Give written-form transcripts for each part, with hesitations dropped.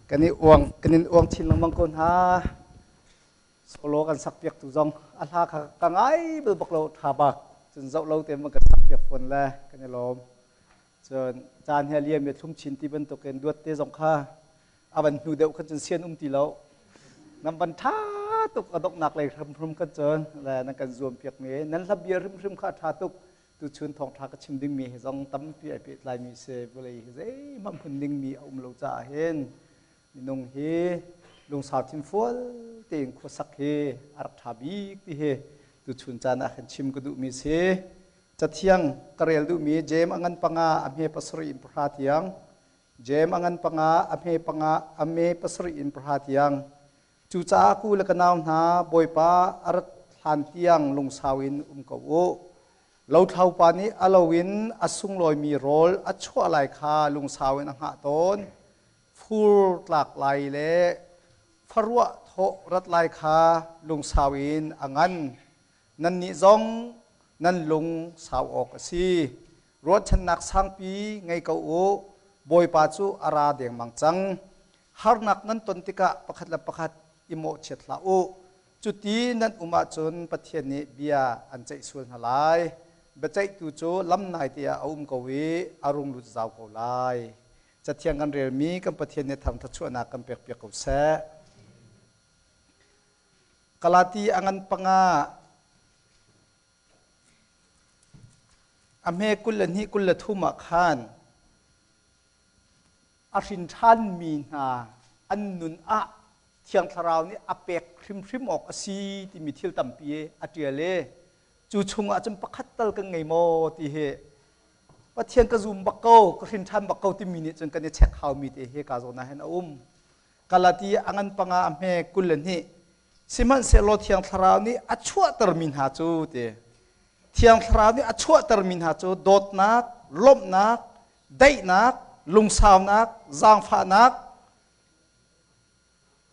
Kan i uang kan in uang chin lengmang ko hna. Solo kan sak piak tu zong a hla kha ka ngai bal bak lo tha bak. Cun zoh lo te man kan sak piak fawn le kan i lawm. Cun caan he liam i thlum chin ti bantukin duat te zong kha a van hnu deuh khan cun sian um ti lo. Nan van tha tuk a donghnak lei hrimhrim kan cun le nan kan zuam piak mi nan hla bia hrimhrim kha a tha tuk. Tuchun thawngṭha ka chim dingmi hi zong tampi ai pehtlaimi si. Vawlei hi zeihmanh hmun dingmi a um lo caah hin minung hi lungsau thinfual tein khuasak hi a rak ṭha bik ti hi tuchun caan ah khan chim ka duhmi si. Cathiang ka rel duhmi Jeim a ngan panga a hme pasarih in pahra tiang Jeim a ngan panga a hme panga a me pasarih in pahra tiang Cucaah ku le ka nau hna Bawipa a rat hlan tiang lungsau in um ko u. Lothlopa nih a lo in a sunglawimi rawl a chuah lai kha lungsau in a hngah tawn. Fur tlak lai le faruah thawh rat lai kha lungsau in a ngan. Nannih zong nan lung sau awk a si. Ruahchannak sangpi ngei ko u. Bawipa cu a ra dengmang cang. Harnak nan ton tikah pakhat le pakhat i mawhchiat hlah u. Cuti nan um ahcun Pathian nih bia an ceih sual hna lai. Biaceihtu cu lam naite ah a um ko i a rung lut zau ko lai. Cathiang kan relmi kan Pathian nih thangthatchuahnak kan pekpiak ko seh. Galati a ngan panga a hme 22 23 ah khan a hrin ṭhanmi hna an nun ah Thiang Thlarau nih a pek hrimhrim awk a si timi thil tampi a ṭial i cu chungah cun pakhat tal kan ngei maw ti hi Pathian ka zum bak ko ka hrin ṭhan bak ko timi nih cun kan i check haumi te hi ka zawn ah hin a um. Galati a ngan panga a hme 22 Sihmanhsehlaw Thiang Thlarau nih a chuahtermi hna cu ti Thiang Thlarau nih a chuahtermi hna cu dawtnak, lawmhnak, daihnak, lungsaunak, zaangfahnak,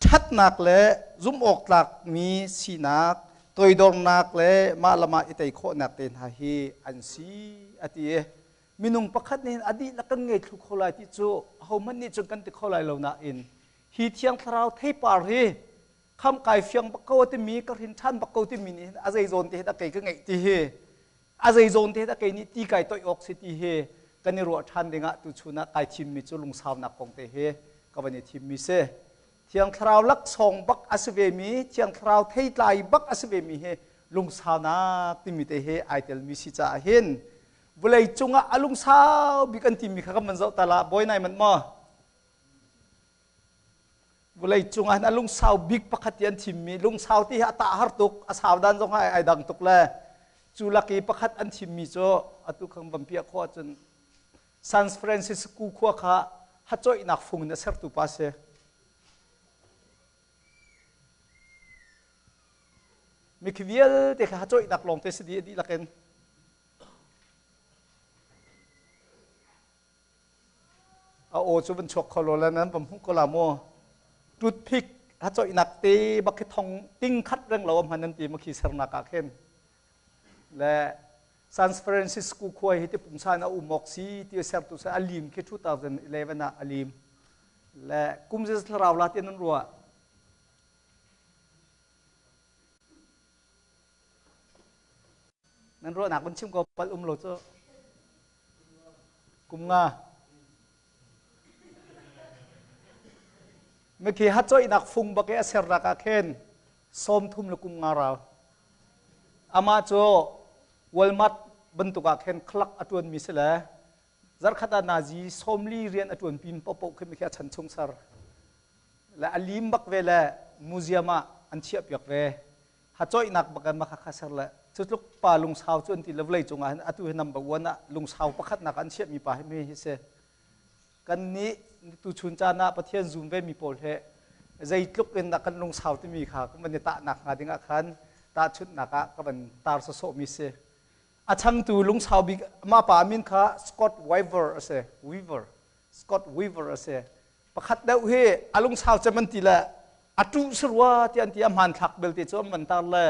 ṭhatnak le zumhawktlakmi sinak, toidornak le mah le mah i tei khawhnak te hna hi an si a ti i minung pakhat nih a dihlak kan ngei thlu kho lai ti cu ahohmanh nih cun kan ti kho lai lo nain hi thiang thlarau theipar hi kham kai fiang bak ko timi ka hrin ṭhan bak ko timi nih a zei zawn te hi dah kei ka ngeih ti hi a zei zawn te hi dah kei nih ti kai toih awk si ti hi kan i ruah ṭhan dingah tuchun ah kai thimmi cu lungsaunak kong te hi ka van i thimmi si. Thiang Thlarau laksawng bak a si vemi, Thiang Thlarau theitlai bak a si vemi hi lungsaunak timi te hi ai telmi si caah hin vawlei cungah a lungsau bik an timi kha kan van zoh ta la bawi nai manh maw? Vawlei cungah hin a lungsau bik pakhat ti an thimmi lungsau ti hi a tah har tuk a sau dan zong ai ai dang tuk le cu lak i pakhat an thimmi cu atu khang van piah khawh ahcun San Francisco khua kha hacoihnak fung in a sertu pa si. Mikhi vialte kha hacoihnak lawng te si dih dihlak in A aw cu van chuak kho lo le nan van hmuh ko la mu. Toothpick ha coihnak te bak khi thong ting khat reng lo hman nan ti ma khi sernak ah khin. Le San Francisco khua hi ti pungsan a um awk si ti sertu sa a lim khi 2011 ah a lim. Le kum zeizat thlarau la ti nan ruah. Nan ruahnak van chim ko pal um lo cu. Kum nga. Mikhi hatcoihnak fung bak i a sernak ah khin 30 le kum nga rau. Amah cu Walmart bantuk ah khin clerk a ṭuanmi si le zarkhat ah nazi 40 rian a ṭuan pin paohpaoh khi mikhi a chan chung ser. Le a lim bak ve le museum ah an chiah piak ve. Hacoihnak bak in maka kha ser le cu tluk pa lungsau cu an ti le vawlei cungah hin atu hi number one ah lungsau pakhatnak an chiahmi pa hi mi hi si. Kan nih tuchun caan ah Pathian zum ve mi pawl he zeitluk in dah kan lungsau timi kha kan van i tahnak hnga ding ah khan tahchunhnak ah ka van tar sawsawh mi si. A changtu lungsau bik mah pa min kha Scott Weaver a si. Weaver. Scott Weaver a si. Pakhat deuh hi a lungsau cem an ti le a ṭuh si rua ti an ti a hmanthlak belte cu an van tar le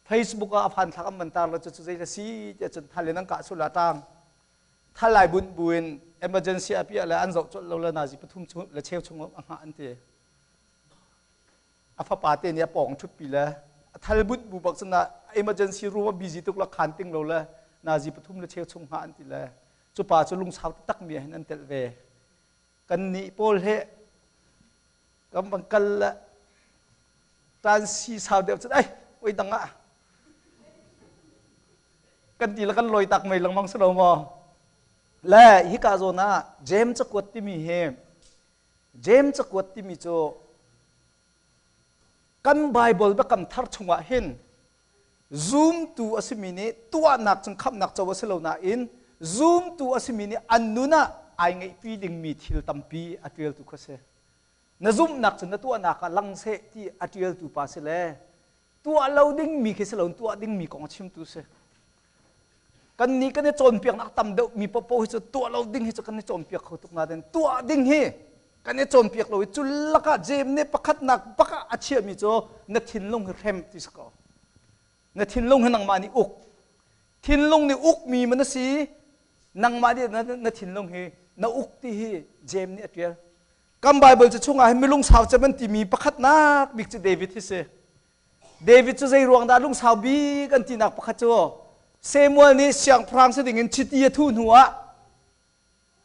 Facebook ah a hmanthlak an van tar le cu cu zei si ti cun thal in an kah sul a ṭang thal ai bunh buin Emergency a piah le an zoh colh lo le nazi pathum le cheu chung a hngah an ti. A fapa te nih a pawng ṭhutpi le a thal bunh bu bak cun emergency room a busy tuk la khan ting lo le nazi pathum le cheu chung hngah an ti le cu pa cu lungsau taktak mi ah hin an telh ve. Kan nih pawl he kan van kal le tan si sau deuh cun ai oi dang ah kan ti le kan lawi tak mei lengmang si lo maw? Le hika zawn ah James cakuat timi hi James cakuat timi cu kan Bible biakam thar chungah hin zumtu a simi nih tuahnak cung khamhnak co a si lo nain zumtu a simi nih an nun ah ai ngeihpi dingmi thil tampi a ṭialtu kha si. Na zumhnak cu na tuahnak ah lang seh ti a ṭialtu pa si le tuah lo dingmi khi si lo tuah dingmi kong a chimtu si. Kan nih kan i cawnpiaknak tam deuh mi paohpaoh hi cu tuah lo ding hi cu kan i cawnpiak kho tuk nain tuah ding hi kan i cawnpiak lo i cu lakah Jeim nih pakhatnak bak ah a chiahmi cu na thinlung hi hrem ti si ko. Na thinlung hi nangmah nih uk. Thinlung nih ukmi man a si nangmah nih na thinlung hi na uk ti hi Jeim nih a ṭial. Kan Bible cu chungah hin milung sau cem an timi pakhatnak bik cu David hi si. David cu zei ruang dah lungsau bik an tinak pakhat cu Samuel nih siangpahrang si dingin chiti a thuh hnu ah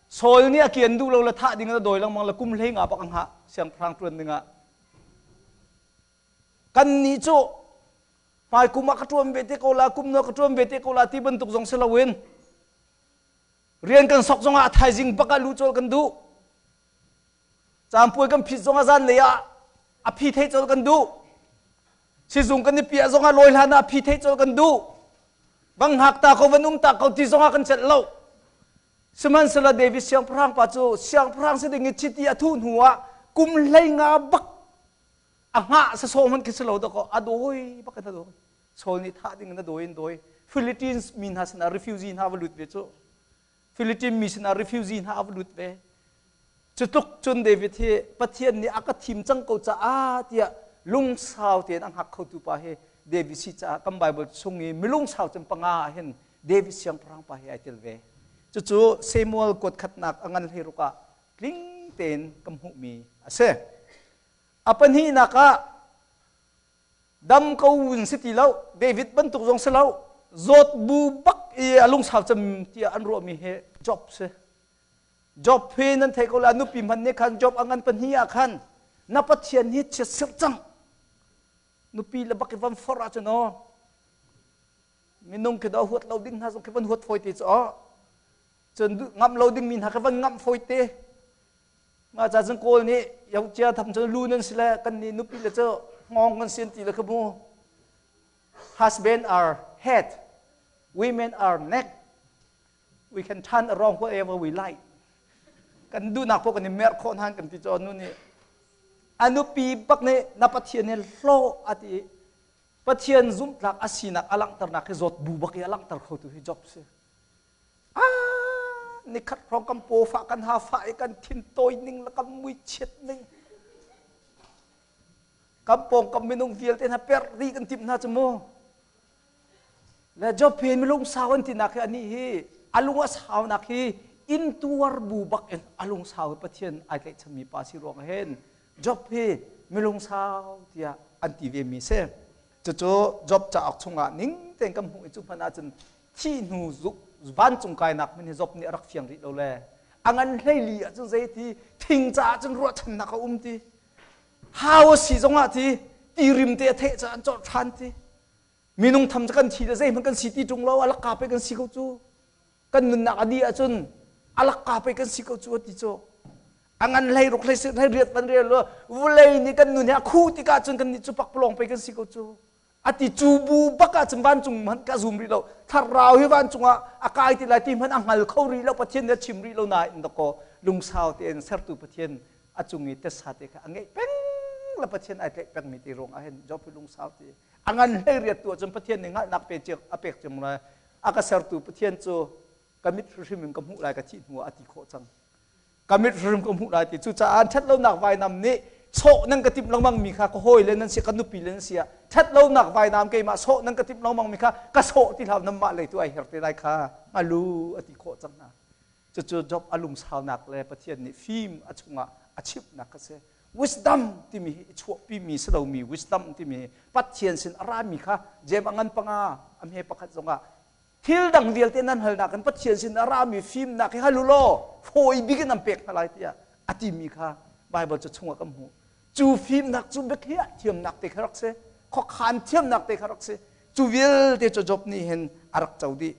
Saul nih a kian duh lo le thah ding a dawi lengmang le kum hlei nga bak a hngah siangpahrang ṭuan dingah. Kannih cu hmai kum ah ka ṭuan ve te ko la kum no ka ṭuan ve te ko la ti bantuk zong si loin rian kan sok zongah a thaizing bak ah lu cawl kan duh. Caanpuai kan phit zongah zanlei ah a phi theih colh kan duh. Sizung kan i piah zongah lawi hlan ah a phi theih colh kan duh. Bang hngak ta ko van um ta ko ti zongah kan celh lo. Sihmanhsehlaw David siangpahrang pa cu siangpahrang si ding i chiti a thuh hnu ah kum hlei nga bak a hngah sasawh hmanh khi si lo dakaw a dawi bak in a dawi. Saul nih thah ding in a dawi in dawi. Philippines mi hna sinah refugee hna va lut ve cu. Philippine mi sinah refugee hna a va lut ve. Cu tluk cun David hi Pathian nih a ka thim cang ko caah tiah lungsau tein a hngak khotu pa hi David si caah kan Bible chung i milungsau cun panga ah hin David siangpahrang pa hi ai tel ve. Cucu Samuel kuat khatnak a ngan hleiruk ah tling tein kan hmuhmi a si. A pahnihnak ah Dam ko in si ti lo, David bantuk zong si lo, zawt bu bak i a lungsau cem tiah an ruahmi hi Job si. Job hi nan thei ko la nupi hman nih khan Job a ngan pahnih ah khan na Pathian hi chiat cang. Nupi le bak i van forh ahcun aw minung khi do huat lo ding hna zong khi van huat fawi te cu aw cun ngamh lo ding mi hna khi van ngamh fawi te Mah ca cun Kawl nih yocia tham cun lu nan si le kan nih nupi le cu hngawng kan si an ti le kha mu. Husband are head, women are neck. We can turn around whatever we like. Kan duhnak poh kan i merh khawh hnan kan ti cu nu nih a nupi bak nih na Pathian nih hlawh a ti Pathian zumhtlak a sinak a langhternak hi zawt bu bak i a langhter khotu hi Job si. Ah, nikhat hrawng kan paw fah kan ha fah i kan thin tawi ning le kan mui chiat ning kan pawng kam minung vialte hna per ri kan timh hna cu mu le Job hi milung sau an tinak hi anih hi a lung a saunak hi intuar bu bak in a lung sau Pathian ai tlaihchanmi pa si ruang hin Job hi milung sau tiah an ti ve mi si cucu Job cauk chungah ning tein kan hmuh i cu hmanh ahcun thih hnu vancung kainak hmun hi Job nih a rak fiang rih lo le a ngan hleili ahcun zeiti thing caah cun ruahchannak a um ti hau a si zongah ti tirim te a theh caah an cawh ṭhan ti minung tham cu kan thi le zeihmanh kan si ti ṭung lo a lakka pe kan si ko cu kan nunnak a dih ahcun a lakka pe kan si ko cu a ti cu a ngan hlei ruk hlei hlei riat van rel lo vulei nih kan nun hi a khuh tikah cun kan nih cu pakpalawng pe kan si ko cu ati cu bu bak ah cun vancung hmanh ka zum rih lo thlarau hi vancung ah a kai ti lai ti hmanh a hngal kho rih lo pathian nih a chim rih lo nain dakaw lungsau tein sertu pathian a cung i tessa te kha a ngeih peng la pathian ai tlaih pengmi ti ruang ah hin job hi lungsau ti a ngan hlei riat tu ahcun pathian nih hngalhnak pe a pek cem lai a ka sertu pathian cu ka mit hrim in ka hmuh lai ka thih hnu ah a ti khawh cang ka mit hrim ka hmuh lai ti cucaah ṭhatlonak vainam nih sawh nan ka timh lengmang mi kha ka hawi le nan si ka nupi le nan si ah ṭhatlonak vainam keimah sawh nan ka timh lengmang mi kha ka sawh ti hlah nanmah lei tu ai her te lai kha ngalu a ti khawh cang hna. Cucu Job a lungsaunak le Pathian nih fim a chungah a chimhnak a si. Wisdom timi hi i chuahpimi si lomi wisdom timi hi Pathian sin a rami kha Jeim a ngan panga a hme pakhat zongah thil dang vialte nan halnak in Pathian sin a rami fimnak hi hal u law fawi bik in an pek hna lai tiah a timi kha Baibal cu chungah kan hmuh. Cu fimnak cu biakhiah thiamnak te kha rak si. Khuakhan thiamnak te kha rak si. Cu vialte cu Job nih hin a rak co dih.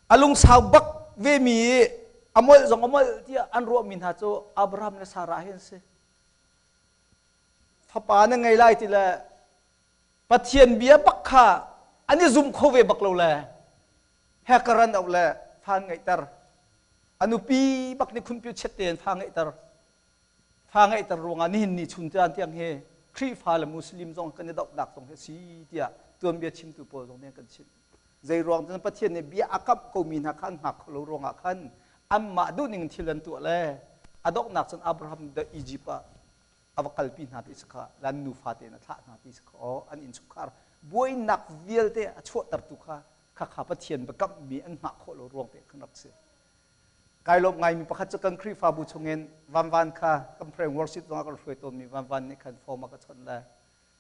A lungsau bak vemi i a molh zong a molh tiah an ruahmi hna cu Abraham le Sarah hi an si. Fapa na ngei lai ti le Pathian bia bak kha an i zum kho ve bak lo le hekaran auh le fa ngeihter. A nupi bak nih khunpiu chet tein fa ngeihter. Fa ngeihter ruangah nihin ni chun tiang tiang hi Khrihfa le Muslim zong kan i dohnak zong hi a si tiah tuanbia chimtu pawl zong nih an kan chimh. Zei ruang cun Pathian nih bia a kamh komi hna kha an hngak kho lo ruangah khan anmah duhning in thil an tuah le a donghnak cun Abraham the Egypt ah a va kalpi hna ti si kha lan nufa tein a thlah hna ti si kha aw an innchungkhar buainak vialte a chuahtertu kha khakha Pathian biakamhmi an hngah khawh lo ruang te khan rak si. Kai lawm ngaimi pakhat cu kan Khrihfabu chungin Vanvan kha kan prayer worship zongah kan hruai tawnmi Vanvan nih khan form a ka chawnh le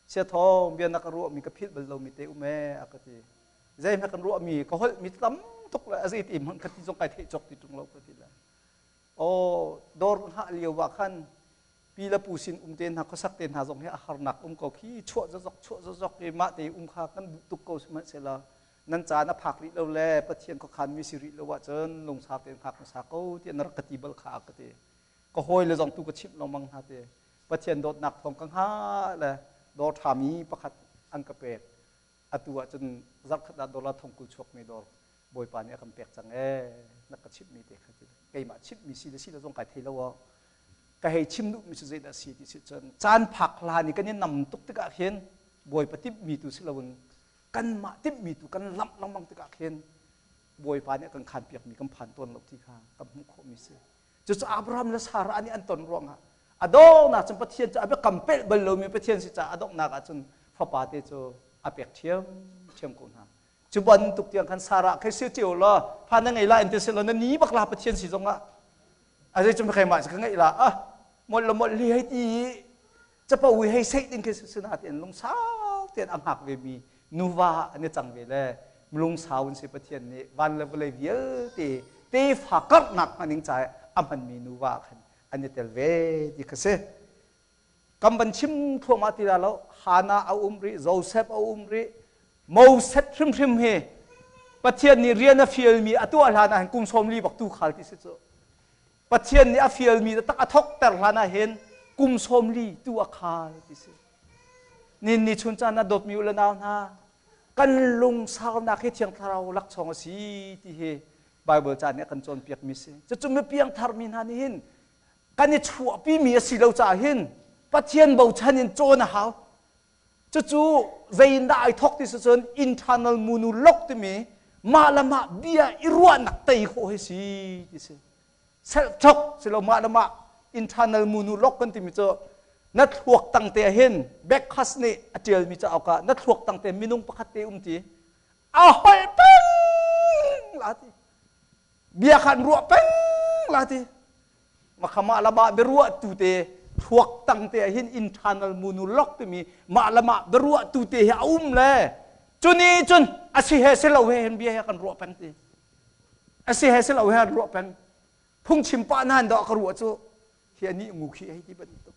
Siathawng bia na ka ruahmi ka philh bal lomi te um ee a ka ti. Zeihmanh kan ruahmi ka holhmi tam tuk le a zei ti hmanh ka ti zong kai theih cawk ti ṭung lo ka ti le. Aw dawr ka hngah lio ah khan pi le pu sin um te hna khuasak te hna zong hi a harnak um ko khi chuah zokzok chuah zokzok i mah te um kha kan duh tuk ko sihmanhsehlaw nan caan a phak rih lo le Pathian khuakhan mi si rih lo ahcun lungsau tein hngak hmasa ko tiah na rak ka ti bal kha a ka ti. Ka hawile zong tu ka chimh lengmang hna ti. Pathian dawtnak thawng ka hngah le dawr ṭhami pakhat an ka pek. Atu ahcun zarhkhat ah dollar 30 chuakmi dawr Bawipa nih a kan pek cang ee na ka chimhmi te kha ti keimah chimhmi si le si lo zong kai thei lo aw ka hei chim duhmi cu zeidah si ti si cun caan phak hlan i kan i nam tuk tikah khin Bawipa timhmi tu si loin kanmah timhmi tu kan lamh lengmang tikah khin Bawipa nih a kan khanpiakmi kan phan tawn lo ti kha kan hmuh khawhmi si. Cucu Abraham le Sarah nih an ton ruangah a donghnak cun Pathian cu a biakam pelh bal lomi Pathian si caah a donghnak ah cun fapa te cu a pek ṭhiamṭhiam ko hna. Cu bantuk tiang khan Sarah khi si cio law fa na ngei la in ti si law na ni bak la Pathian si zongah a zei cu keimah cu ka ngeih la ah molh le molh li hei ti capo i hei seih ding khi si na tein lungsau tein a hngak ve mi nuva an i cang ve le lungsau in si Pathian nih van le vawlei vialte tefa karhnak hmaning ca a hmanmi nuva khan an i tel ve ti kha si. Kan van chim thluahmah ti la lo Hana a um rih Joseph a um rih Moses hrimhrim hi Pathian nih rian a fialmi a tuah hlan ah hin kum 40 bak tu khal ti si cu. Pathian nih a fialmi tak a thokter hlan ah hin kum 40 tu a khal ti si. Nin ni chun caan ah dawtmi u le nau hna kan lungsaunak hi Thiang Thlarau laksawng a si ti hi Bible ca nih a kan cawnpiakmi si. Cucu mi piangthar mi hna nih hin kan i chuahpimi a si lo caah hin Pathian bochan in cawn a hau. Cucu zeiindah ai thawk ti si cun internal monologue timi mah le mah bia i ruahnak tei khawh hi si ti si. Self talk si lo mah le mah internal monologue kan timi cu na thluak tang te hin Beckhus nih a ṭialmi cauk ah na thluak tang te minung pakhat te um ti a holh peng la ti bia khan ruah peng la ti makhamah lamah biaruah tu te thluak tang te ah hin internal monologue timi mah lamah biaruah tu te hi a um le cuni cun a si he si lo he hin bia he kan ruah peng ti a si he si lo he an ruah peng phungchim pah nan dawh ka ruah cu hi ani ngu khi hei ti bantuk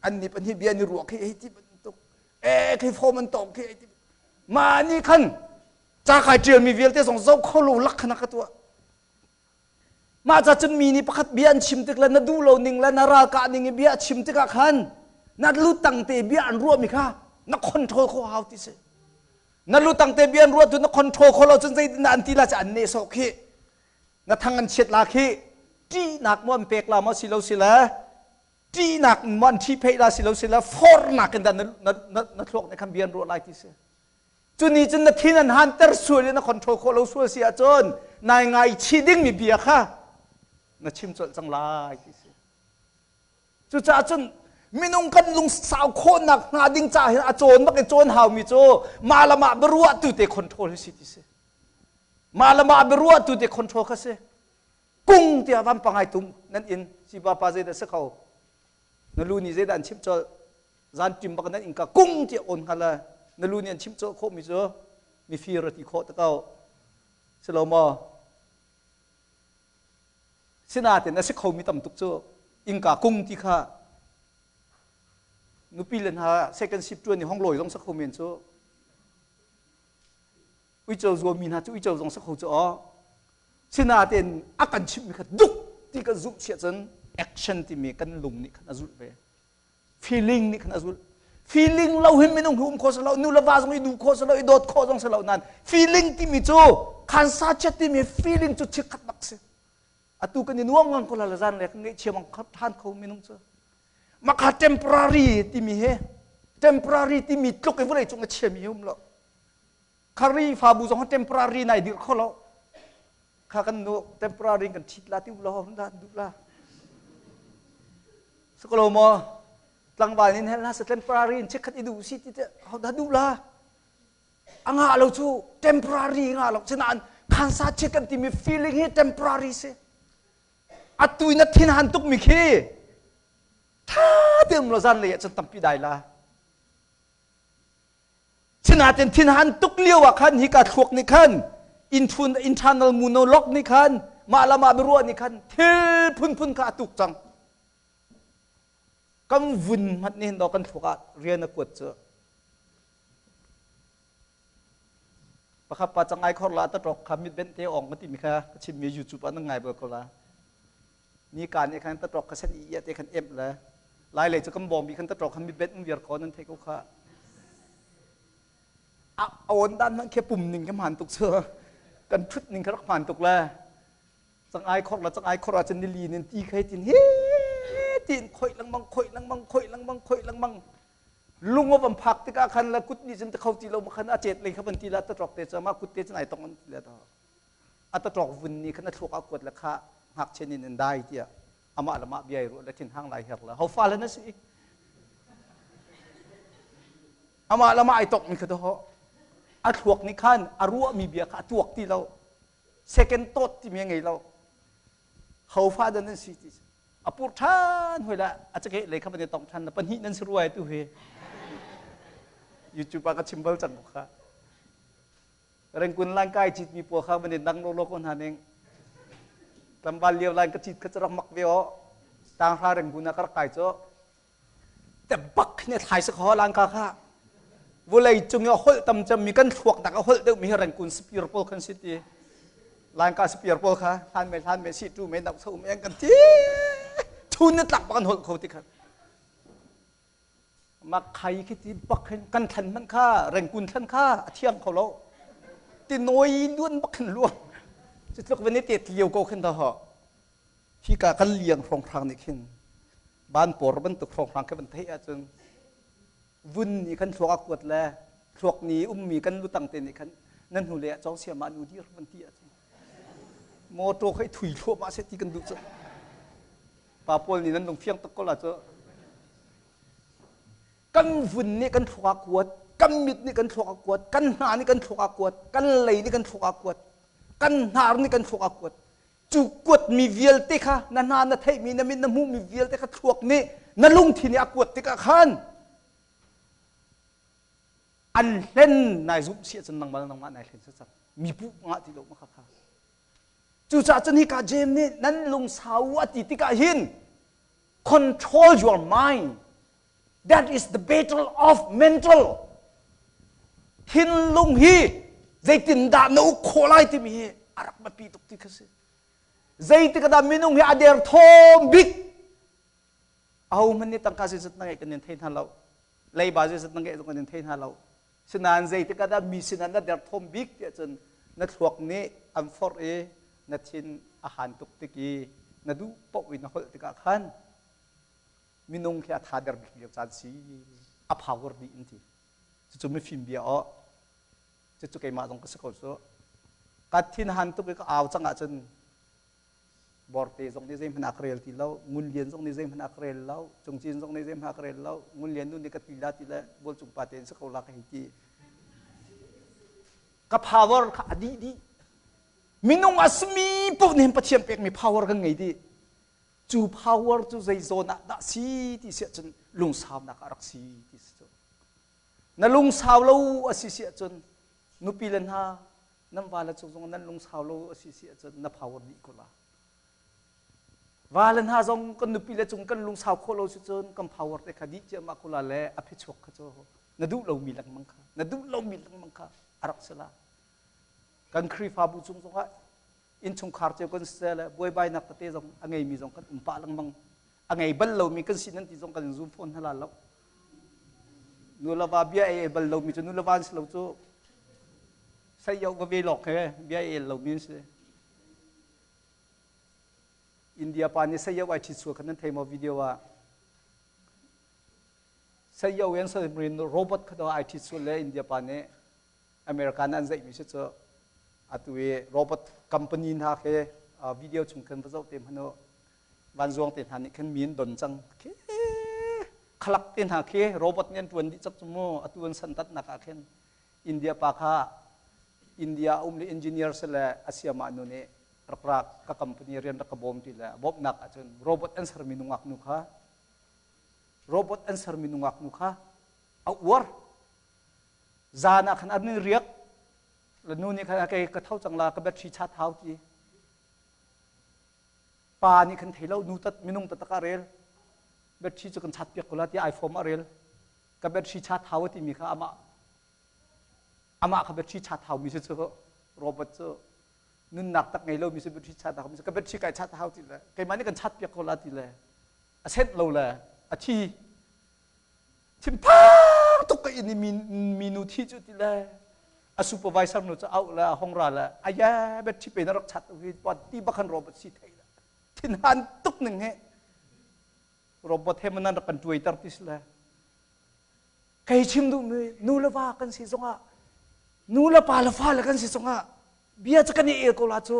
an ni pahnih bia ni ruah khi hei ti bantuk e khi form an tawk khi hei ti ma ni khan ca kai ṭial mi vialte zong zo kho lo lak khan ka tuah mah ca cun mi nih pakhat bia an chim tik le na duh lo ning le na ralkah ning i bia chim tikah khan na lu tang te bia an ruah mi kha na control kho hau ti si na lu tang te bia an ruah tu na control kho lo cun zeitin an ti la ci an neh sawh khi na thang an chiat la khi ṭihnak maw an pek la maw si lo si le ṭihnak maw an ṭhihpheih la si lo si le fornak in dah na, na, na, na thluak nih khan bia an ruah lai ti si cu ni cun na thin an hanter sual i na control khawh lo sual si ahcun nai ngaichih dingmi bia kha na chim colh cang lai ti si cucaah cun minung kan lungsau khawhnak hnga ding ca hin a cawn bak in cawn haumi cu mah le mah biaruah tu te control hi si ti si. Mah le mah biaruah tu te control kha si. Kung tiah vampang ai tum nan inn si pa pa zeidah si kho. Na lu nih zeidah an chimh colh. Zan ṭim bak nan innka kung tiah on hngal na lu nih an chimh colh khawhmi cu mifir a ti khawh te ko. Si lo maw? Sinain a si khomi tam tuk cu innka kung ti kha nupi le hna second shift ṭuan i hong lawi zong si kho men cu. Uico zuami hna cu uico zong si kho cu aw. Sinain a kan chimhmi kha duk ti kan zumh chiah cun action timi kan lung nih khan a zulh ve. Feeling nih khan a zulh. Feeling lo hin minung hi um kho si lo, nu le va zong i duh kho si lo, i dawt khawh zong si lo nain feeling timi cu khansa chiat timi feeling cu chikkhat bak si. Atu kan i nuam ngang ko la le zan le kan ngaihchia bang than kho minung cu. Maka temporary timi he temporary timi tluk i vawlei cung a chiami hi um lo. Khrihfabu zong temporary nai dirh kho lo. Kha kan nu temporary kan ṭhit la ti lo hom dah duh la. Sakalo mo tlangval in hel na sa temporary in chikkhat i duh si ti te ho dah duh la. A ngah lo cu temporary ngah lo sinain khansa chiat kan timi feeling hi temporary si. Atu na thin han tuk mi khi tha te um lo zan lei ah cun tampi dai la. Sinain thinhan tuk lio ah khan hika thluak nih khan internal monologue nih khan mah le mah biaruah nih khan thil phunphun kha a tuk cang. Kan vun hmanh nih hin kan thluak ah rian a kuat cu. Pakhat pa cang ai khor la ta ṭok kha mit benh te ong ka timi kha ka chimmi YouTube ah nan ngai bal ko la. Ni ka nih khan ta ṭok kha sen i te khan emh le lai lei cu kan bawm bi khan ta ṭok khan mit benh um viar ko nan theih ko kha. A awn dan hmanh khi pum ning khi hmaan tuk cu kan ṭhut ning kha rak hmaan tuk le cang ai khor la cang ai khor ahcun nili nin ti khai tin he tin khoih lengmang khoih lengmang khoih lengmang khoih lengmang lung a van phak tikah khan la kut nih cun ta kho ti lo ma khan a cet lei kha van ti la ta ṭok te cu ma kut te cun ai tong an ti le a ta ṭok vun nih khan a thluak a kuat le kha ngakchia nin an dai tiah amah le mah bia i ruah le thin hang lai her le ho fa le na si amah le mah ai tok mi kha to a thluak nih khan a ruah mi bia kha a tuak ti lo second thought ti mi a ngei lo ho fa dan nan si ti a pur ṭhan hoi la a cakeh lei kha van i tong ṭhan na pahnih nan si ruai tu hi YouTube ah ka chim bal cang ko kha rengkun lan kai cit mi pawl kha van i dang lo ko hna ning tlangval lio lan ka cit kha cu rak mak ve o tang hra rengkun ah ka rak kai cu te bak ne thlai sa kho lang ka kha vulei cung i holh tam cem mi kan thluak nak a holh deuh mi hi rengkun spear pawl khan si ti langka spear pawl kha hlan me hlan me si tu me nak so me kan ti thun na tlak bak an holh kho ti kha ma khai khi ti bak hin kan thlan man kha rengkun thlan kha a thiang kho lo ti noi luan bak hin luang cu tluk van i te tliau ko khin ta ho hika kan liang hrawnghrang nih khin ban por bantuk hrawnghrang khi van theih ahcun vun nih khan thluak a kuat le thluak ni ummi kan lutang te nih khan nan hnu le ah cawng siam ah nu dir van ti ahcun motor kha i thui thluahmah seh ti kan duh cu pa pawl nih nan lung fiang tuk ko la cu kan vun nih kan thluak a kuat kan mit nih kan thluak a kuat kan hna nih kan thluak a kuat kan lei nih kan thluak a kuat kan hnar nih kan thluak a kuat Cu kuatmi vialte kha na hna na theihmi na mit na hmuhmi vialte kha thluak nih na lungthin i a kuat tikah khan an hlen nai zumh si ahcun nangmah le nangmah nai hlen si cang mi puh ngah ti lo ma kha kha cucaah cun hika James nih nan lungsau a ti tikah hin control your mind. That is the battle of mental. Thinlung hi zeitindah na uk khawh lai timi hi a rak biapi tuk ti kha si. Zeitik dah minung hi a derthawm bik aho hmanh nih tangka zeizat na ngeih kan in thei hna lo. Leiba zeizat na ngeih zong kan in thei hna lo. Sinain zeitik ah dah mi sinah na derthawm bik tiah cun na thluak nih an forh i na thin a han tuk tik i na duh paoh in na holh tikah khan minung khi a tha der bik lio caan si a power dih in ti cucu mifim bia aw cucu keimah zong ka si ko cu ka thin han tuk i ka au cang ahcun borte zong nih zeihmanh a ka rel ti lo ngun lian zong nih zeihmanh a ka rel lo cungcin zong nih zeihmanh a ka rel lo ngun lian nu nih ka ti la ti le bual cung pa te in si ko la ka hei ti ka power kha a dih dih. Minung a simi paoh nih Pathian pekmi power kan ngei dih. Cu power cu zei zawn ah dah si ti si ahcun lungsaunak ah rak si ti si cu. Na lungsau lo a si si ahcun nupi le hna nan va le cung zong nan lungsau lo a si si ahcun na power dih ko la. Va le hna zong kan nupi le cung kan lungsau khawh lo si cun kan power te kha dih ciahmah ko la le a phichuak kha cu na duh lomi lengmang kha na duh lomi lengmang kha a rak si la. Kan Khrihfabu cung zongah innchungkhar cio kan si le buaibainak tete zong a ngeimi zong kan um pah lengmang. A ngei bal lomi kan si nan ti zong kan in zum fawn hna la lo. Nu le va bia ei bal lomi cu nu le va an si lo cu sei va ve lawk he bia ei lomi an si. India pa nih sayo ai ṭhit sual kha nan thei maw video ah? Sayo in submarine robot kha ai ṭhit sual le India pa nih America an zeihmi si cu atu i robot company hna khi video chung khan va zoh te hmanh u vanzuang te hna nih khan mi an don cang khi khalak te hna khi robot nih an ṭuan dih cak cu mu atu an santatnak ah khin India pa kha India um le engineer si le a siamah nu nih rak ra ka company rian rak ka bawm ti le bawmhnak ahcun robot an sermi nungak nu kha robot an sermi nungak nu kha a uar zan ah khan an riak le nu nih khan kei ka tho cang la ka battery chat hau ti pa nih khan thei lo nu tat minung taktak a rel battery cu kan chat piak ko la ti iPhone a rel ka battery chat hau timi kha amah amah kha battery chat hau mi si cu robot cu nunnak tak ngei lomi si battery chat hau mi si ka battery kai chat hau ti le keimah nih kan chat piak ko la ti le a senh lo le a thi thinphang tuk ka in mi mi nu thi cu ti le a supervisor nu cu auh le a hong ra le aya battery pe na rak chat hi ti bakhan robot si thei le thinhan tuk ning he robot he manan rak kan tuaiter ti si le Kei chim duhmi nu le va kan si zongah nu le pa le fa le kan si zongah bia cu kan i el ko la cu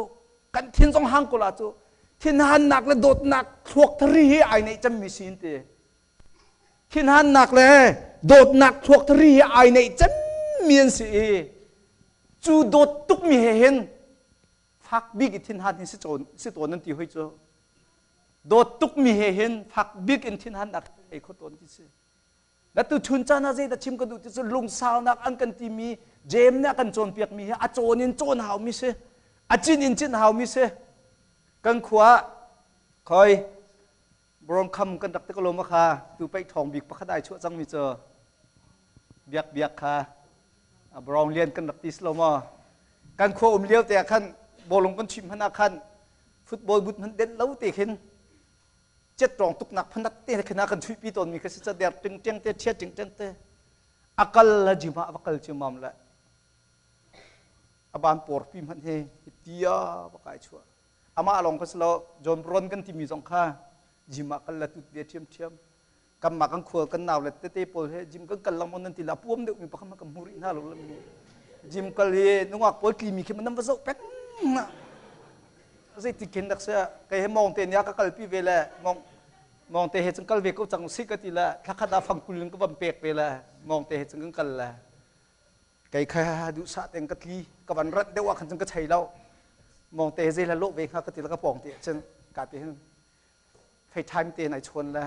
kan thin zong hang ko la cu thinhannak le dawtnak thluak thari hi ai neih cemmi si in ti thinhannak le dawtnak thluak thari hi ai neih cemmi an si i cu dawt tukmi he hin fak bik i thinhan hi si si tawn an ti hoi cu dawt tukmi he hin fak bik in thinhannak ei kho tawn ti si Na tuchun caan ah zeidah chim ka duh ti cu lungsaunak an kan timi James nih a kan cawnpiakmi hi a cawn in cawn haumi si. A cin in cin haumi si. Kan khua khoi Brongkham kan rak ti ko lo ma kha tu peih ṭhawng bik pakhat ai chuah cangmi cu biak biak kha Brong lian kan rak ti si lo maw kan khua um lio te ah khan bawlung kan chim hmanh ah khan football but hmanh denh lo te khin cet-rawng tuknak phanat te khin a kan chuihpi tawnmi kha si ca der ting teng te chia ting teng te a kal la jima va kal ciamam le a ban porpi hmanh he tia va kai chua amah lawng kha si lo John Brown kan timi zong kha gym ah kal la tut ve ṭhiam ṭhiam kanmah kan khua kan nau le tete pawl he gym kan kal lengmang nan ti la puam deuh mi pakhat kan hmu rih hna lo mi gym kal hi nungak pawl tli mi khi nan va zoh peng na Zeitik khin dak sia kei he mawng te nia ka kalpi ve le mawng mawng te he cun kal ve ko cang si ka ti le thlakhat ah fangkul in ka van pek ve le mawng te he cun kan kal le kei kha duhsah tein ka tli ka van rat deuh ah khan cun ka chei lo mawng te he zei la lawh ve hnga ka ti le ka pawng te cun ka ti hin FaceTime te nai chawn le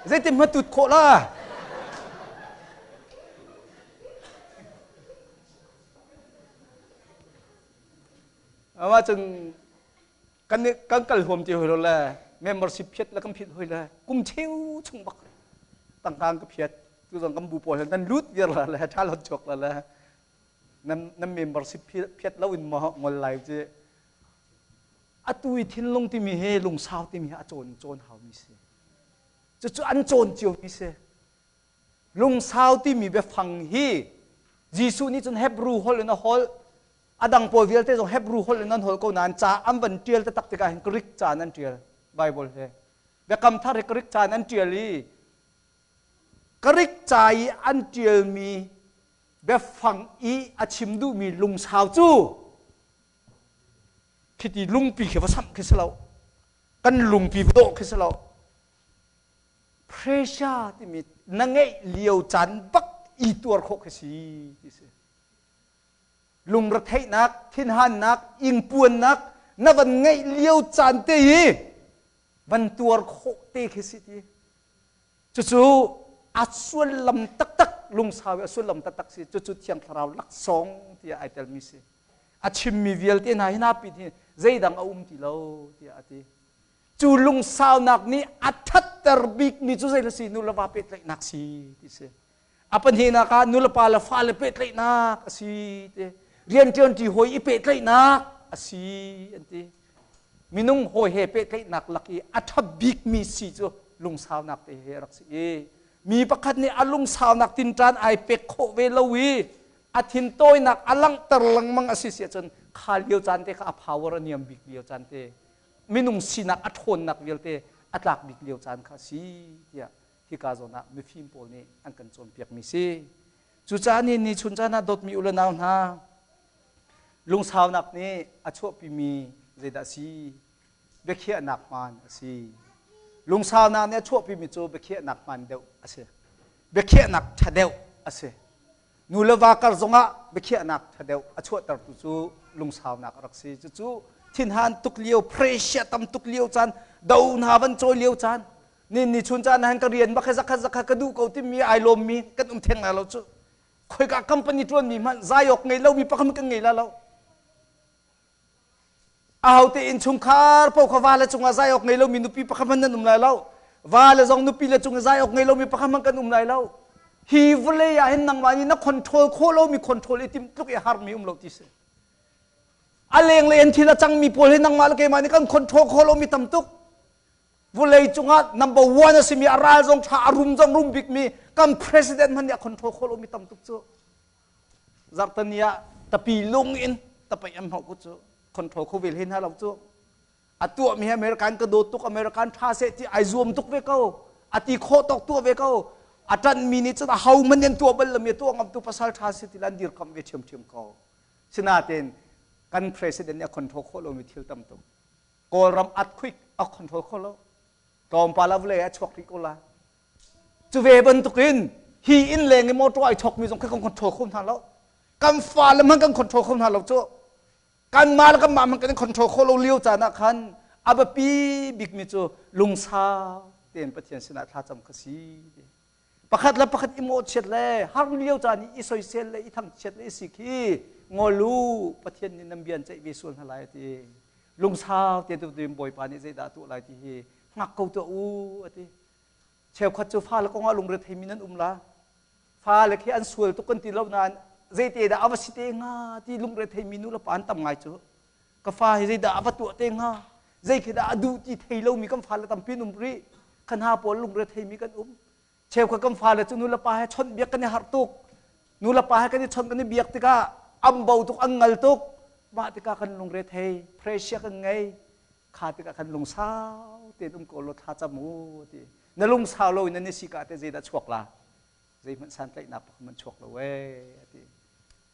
zeitin ma tut khawh la Ama cun kan kan kal huam ti hoi lo le membership phiat le kan phiat hoi le kum cheu chung bak tangkang ka phiat tu zong kan bu pawl nan lut viar la le tha lot chuak la le nan nan membership phiat lo in mo ngol lai ci atu i thinlung timi hi lungsau timi hi a cawn cawn haumi si cucu an cawn ciomi si lungsau timi biafang hi Jesuh nih cun Hebrew holh in a holh a dang pawl vialte zong Hebrew holh in an holh ko nain ca an van ṭial taktak tikah hin Greek ca in an ṭial Bible he Biakam Thar hi Greek ca in an ṭial i Greek ca i an ṭialmi biafang i a chim duhmi lungsau cu khiti lungpi khi va samh khi si lo kan lungpi va dawh khi si lo pressure timi na ngeih lio caan bak i tuar khawh khi si ti si. Lungretheihnak, thinhannak, ingpuannak na van ngeih lio caan te hi van tuar khawh te khi si ti. Cucu a sullam taktak lungsau i a sullam taktak si. Cucu Thiang Thlarau laksawng tiah ai telmi si. A chimmi vialte hna hi hna pin hi zeidang a um ti lo tiah a ti. Cu lungsaunak nih a ṭhatter bikmi cu zei si nu le va pehtlaihnak si ti si. A pahnihnak ah nulepa le fale pehtlaihnak a si ti. Rianṭuanṭi hawi i pehtlaihnak a si an ti. Minung hawi he pehtlaihnak lak i a ṭha bikmi si cu lungsaunak te he a rak si i mi pakhat nih a lungsaunak tinṭan ai pek khawh ve lo i a thintawinak a langhter lengmang a si si ahcun kha lio caan te kha a power a niam bik lio caan te minung sinak a ṭhawnnak vialte a tlak bik lio caan kha a si tiah hika zawn ah mifim pawl nih an kan cawnpiakmi si. Cucaah ni ni chun caan ah dawtmi u le nau hna lungsaunak nih a chuahpimi zeidah a si? Biakhiahnak hmaan a si. Lungsaunak nih a chuahpimi cu biakhiahnak hmaan deuh a si. Biakhiahnak ṭha deuh a si. Nu le va kar zongah biakhiahnak ṭha deuh a chuahtertu cu lungsaunak a rak si. Cucu thinhan tuk lio, pressure tam tuk lio caan, do hna van cawi lio caan, ni ni chun caan han ka rian bak he zakhat zakhat ka duh ko timi ai lawmmi kan um theng lai lo cu. Khoika company ṭuanmi hmanh zai awk ngei lomi pakhat kan ngei la lo. Ahote innchungkhar paoh kha vale cungah zai awk ngei lomi nupi pakhat hmanh nan um lai lo. Vale zong nupi le cung i zai awk ngei lomi pakhat hmanh kan um lai lo. Hi vawlei ah hin nangmah nih na control khawh lomi control i timh tluk i harmi um lo ti si. A lenglei in thil a cangmi pawl hi nangmah le keimah nih kan control khawh lomi tam tuk. Vawlei cungah number one a simi a ral zong ṭha a rum zong rum bikmi kan president hmanh nih a control khawh lomi tam tuk cu. Zarhteni ah tapi lung in tapai am hnawh ku cu control kho vel hin hna lo cu. A tuahmi hi American ka dawt tuk American ṭha seh ti ai zuam tuk ve ko. A ti khawh tawk tuah ve ko. A ṭanhmi nih cun a ho hmanh an tuah bal lomi a tuah ngamtu pasal ṭha si ti lan dirkamh ve ṭhiamṭhiam ko. Sinain kan president nih a control khawh lomi thil tam tuk. Kawlram earthquake a control kho lo. Tlawmpal ah vawlei ah chuak rih ko la. Cu ve bantukin hi inn leng i motor ai chokmi zong khi kan control kho hna lo. Kan fale hmanh kan control kho hna lo cu. Kanmah le kanmah hmanh kan control kho lo lio caan ah khan a biapi bikmi cu lungsau tein Pathian sinah thlacam kha si. Pakhat le pakhat i mawhchiat le har lio caan i i soisel le i thangchiat le i sik hi ngol u Pathian nih nan bia an ceih ve sual hna lai a ti. Lungsau te tu Bawipa nih zeidah a tuah lai ti hi hngak ko tuah u a ti. Cheukhat cu fale kong ah lungre theimi nan um la. Fale khi an sual tuk kan ti lo nain zeite dah a va si te hnga ti lungre theimi nu le pa an tam ngai cu. Ka fa hi zeidah a va tuah te hnga? Zei khi dah a duh ti thei lomi kan fale tampi an um rih. Kan ha pawl lungre theimi kan um. Cheukhat kan fale cu nu le pa he chawnh biak kan i harh tuk. Nu le pa he kan i chawnh kan i biak tikah an bo tuk, an ngal tuk. Mah tikah kan lungre thei, pressure kan ngei. Kha tikah khan lungsau tein um ko law thlacam u ti. Na lungsau lo in nan i sika te zeidah chuak la? Zeihmanh santlaihnak pakhat hmanh chuak lo ee a ti.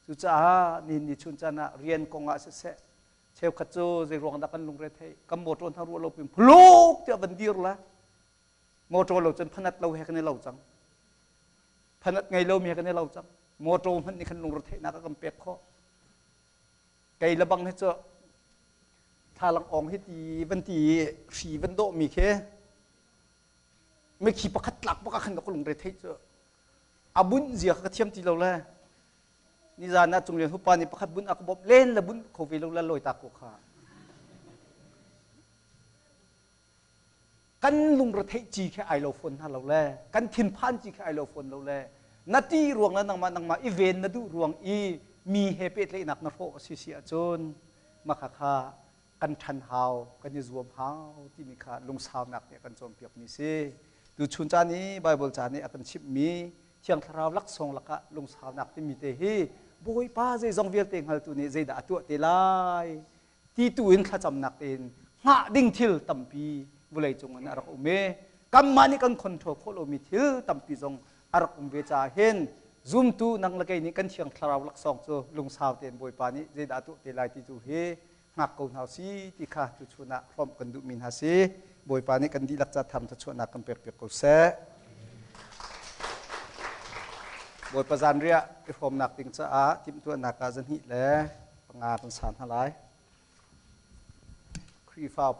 Cucaah nihin ni chun caan ah rian kong ah siseh cheukhat cu zei ruang dah kan lungre thei kan motor hna ruah lo pin phuluk tiah van dir la motor lo cun phanat lo he kan i lo cang phanat ngei lo mi he kan i lo cang motor hmanh nih khan lungre theihnak a kan pek khawh Kei le bang hi cu thlalang awng hi ti van ti i hri van dawhmi khi mikhi pakhat tlak bak ah khan ka lungre theih cu a bunh zia kha ka thiam ti lo le nizan ah Cunglian hupa nih pakhat bunh a ka bawmh len le bunh kho ve lo le lawi ta ko kha Kan lungretheih ci khi ai lo fawn hna lo le kan thinphan ci khi ai lo fawn lo le na ṭih ruang le nangmah nangmah i ven na duh ruang i mi he pehtlaihnak na hrawh a si si ahcun mah khakha kan ṭhan hau kan i zuam hau timi kha lungsaunak nih a kan cawnpiakmi si. Tuchun caan i Baibal ca nih a kan chimhmi Thiang Thlarau laksawng lakah lungsaunak timi te hi Bawipa zeizong vialte hngaltu nih zeidah a tuah te lai ti tu in thlacamnak tein hngah ding thil tampi vawlei cung in a rak um i kanmah nih kan control khawh lomi thil tampi zong a rak um ve caah hin zumtu nang le kei nih kan thiang thlarau laksawng cu lungsau tein Bawipa nih zeidah tuah te lai ti tu hi hngak ko hna si ti kha tuchun ah hrawmh kan duhmi hna si. Bawipa nih kan dihlak ca tham thluachuahnak kan pek piak ko seh. Bawipa zanriah i hrawmnak ding caah timhtuahnak ah zahnih le panga kan sa hna lai. Khrihfa.